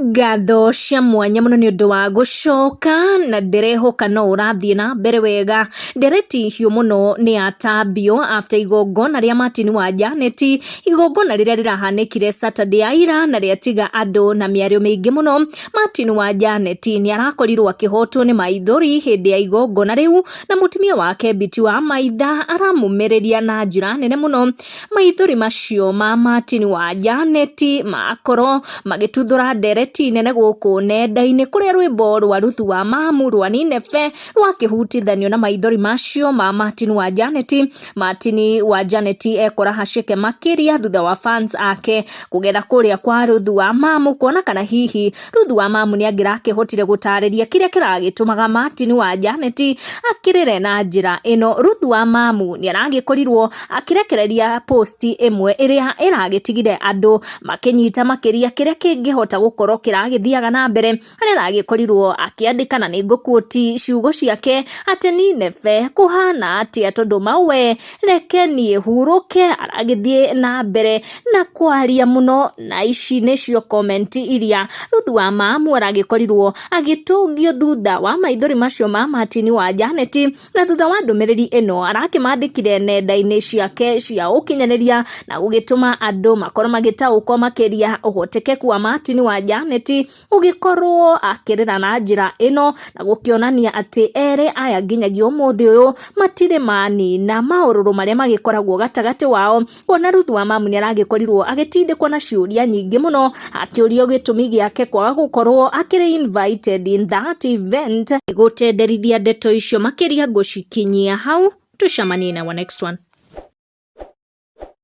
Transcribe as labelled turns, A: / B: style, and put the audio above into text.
A: Ngatho cia mwanya mũno nĩ ũndũ wa gũcoka na ndĩrehoka no ũrathiĩ na mbere wega. Ndereti hiũ mũno nĩ yatambio after igongona rĩa Martin wa Janet, igongona rĩrĩa rĩrahanĩkire Saturday ya ira na rĩatiga andũ na mĩario mĩingĩ mũno. Martin wa Janet nĩ arakorirwo akĩhotwo nĩ maithori hĩndĩ ya igongona rĩu na mũtumia wake Biti wa Maitha aramũmĩrĩria na njĩra nene mũno. Maithori macio ma Martin wa Janet makorwo magĩtuthũra ndereti nene gũkũ nenda-inĩ kũrĩa rwĩmbo rwa Ruthu wa Mamu rwa Nineve rwakĩhutithanio na maithori macio ma Martin wa Janet. Martin wa Janet ekora haceke makĩria thutha wa fans ake kũgera kũrĩa kwa Ruthu wa Mamu kuona kana hihi Ruthu wa Mamu nĩ angĩrakĩhotire gũtarĩria kĩrĩa kĩragĩtũmaga Martin wa Janet akĩrĩre na njĩra ĩno. Ruthu wa Mamu nĩ aragĩkorirwo akĩrekereria post ĩmwe ĩrĩa ĩragĩtigire andũ makĩnyita makĩria kĩrĩa kĩngĩhota gũkorwo kĩragĩthiaga na mbere, harĩa aragĩkorirwo akĩandĩka na nĩ ngũkuoti ciugo ciake atĩ Nineve kũhana atĩa tondũ mawe reke niĩ hurũke. Aragĩthiĩ na mbere na kwaria mũno na ici nĩcio comment iria Ruthu wa Mamu aragĩkorirwo agĩtũngio thutha wa maithori macio ma Martin wa Janet. Na thutha wa ndũmĩrĩri ĩno arakĩmandĩkire nenda-inĩ ciake cia ũkinyanĩria na gũgĩtũma andũ makorwo magĩtaũkwo makĩria ũhotekeku wa Martin wa Janet gũgĩkorwo akĩrĩra na njĩra ĩno, na gũkĩonania atĩ erĩ aya nginyagia ũmũthĩ ũyũ matirĩ manina maũrũrũ marĩa magĩkoragwo gatagatĩ wao. Kuona Ruthu wa Mamu nĩ aragĩkorirwo agĩtindĩkwo na ciũria nyingĩ mũno akĩũrio gĩtũmi gĩake kwaga gũkorwo akĩrĩ invited in that event. Gũtenderithia ndeto icio makĩria ngũcikinyia hau, tucemanie in our next one.